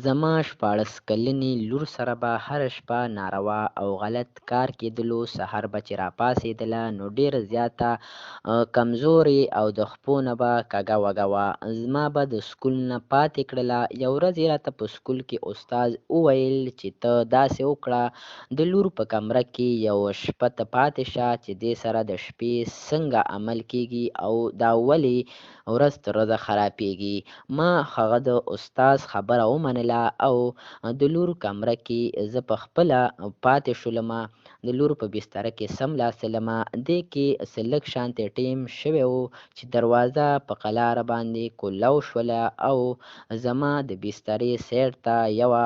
زما 16 کلنې لور سره به هره شپه ناروا او غلط کار کېدلو. سحر به چې راپاڅېدله نو ډېره زیاته کمزورې او د خپو نه به کږه وږه وه. زما به د سکول نه پاتې کړله. یو ورځ یې راته په سکول کې استاد وویل چې ته داسې وکړه، د لور په کمره کې یو شپه ته پاتې شه چې دې سره د شپې څنګه عمل کېږي او دا ولې ورځ تر ورځه خرابېږي. ما هغه د استاد خبره ومنله او د لور کمره کې زه په خپله پاتې شولم. د لور په بستره کې سملاستلم. دې کې څه لږ شانتې ټیم شوی و چې دروازه په قلاره باندې کولاو شوله او زما د بسترې سیټ ته یوه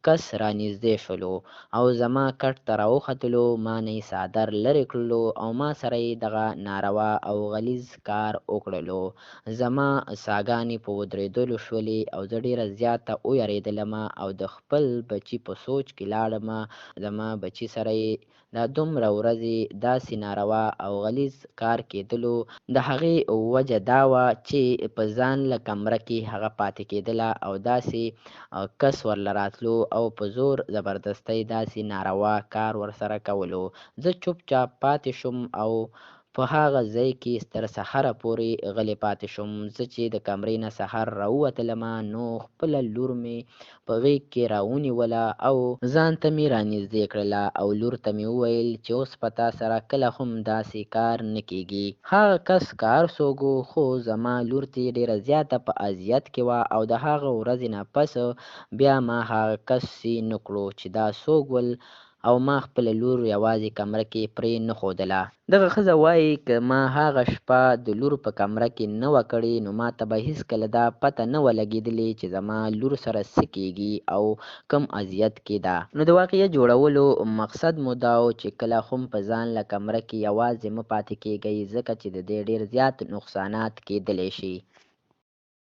کس رانږدې شولو او زما کټ ته راوختلو. ما نه یې څادر لرې کړلو او ما سره یې دغه ناروا او غلیظ کار وکړلو. زما ساګانې په ودرېدلو شولې او زه ډېره زیاته ویرېدلم او د خپل بچي په سوچ کې لاړم. زما بچي سره یې دا دومره ورځې داسې ناروا او غلیظ کار کېدلو، د هغې وجه دا وه چې په ځان له کمره کې هغه پاتې کېدله او داسې کس ورله راتلو او په زور زبردستۍ داسې ناروا کار ورسره کولو. زه چوپ چاپ پاتې شوم او په هغه ځای کې تر سحره پورې غلې پاتې شوم. زه چې د کمرې نه سحر راووتلم نو خپله لور مې په غېږ کې راونیوله او ځان ته مې رانږدې کړله او لور ته مې وویل چې اوس په تا سره کله هم داسې کار نه کېږي. هغه کس کار څوک و، خو زما لور ترې ډېره زیاته په اذیت کې وه او د هغه ورځې نه پس بیا ما هغه کس سي نه کړو چې دا څوک ول او ما خپله لور یوازې کمره کې پرې نه ښودله. دغه ښځه وایي، که ما هغه شپه د لور په کمره کې نه وه کړې نو ما ته به هیڅکله دا پته نه وه لګېدلې چې زما لور سره څه کېږي او کوم اذیت کې ده. نو د واقعه جوړولو مقصد مو دا و چې کله هم په ځان له کمره کې یوازې مه پاتې کېږئ، ځکه چې د دې ډېر زیات نقصانات کېدلی شي.